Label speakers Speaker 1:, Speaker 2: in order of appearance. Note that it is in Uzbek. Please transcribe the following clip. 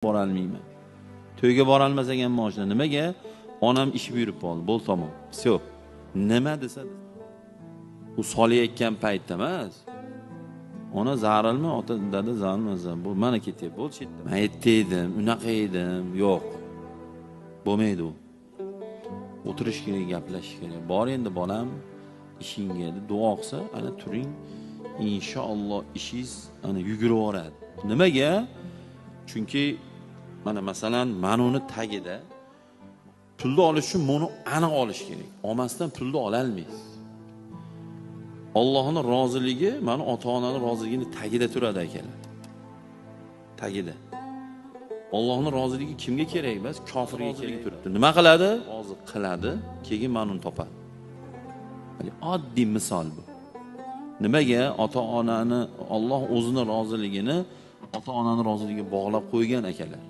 Speaker 1: Borolmayman. To'yga borolmasak ham moshina. Nimaga? Onam ish buyurib qoldi. Bo'l, tamom. Всё. Nima desa, u solayotgan paytda emas. Ona zarilmi, ota dada zarilmi? Bu mana ketyapti. Bo'l chetda. Men yerda edim, unaqa edim. Yo'q. Bo'lmaydi u. O'tirish kerak, gaplashish kerak. Bor endi bolam, ishingga deb duo qilsa, ana turing, inshaalloh ishingiz ana yugurib yuboradi. Nimaga? Chunki mana masalan, mana uni tagida pulni olish uchun buni aniq olish kerak. Olmasdan pulni ololmaysiz. Allohning roziligi mana ota-onaning roziligini tagida turadi akalar. Tagida. Allohning roziligi kimga kerak emas? Kofirga kerak turibdi. Nima qiladi? Rozi qiladi, keyin mana uni topadi. Oddiy misol bu. Nimaga ota-onani Alloh o'zini roziligini ota-onani roziligiga bog'lab qo'ygan akalar?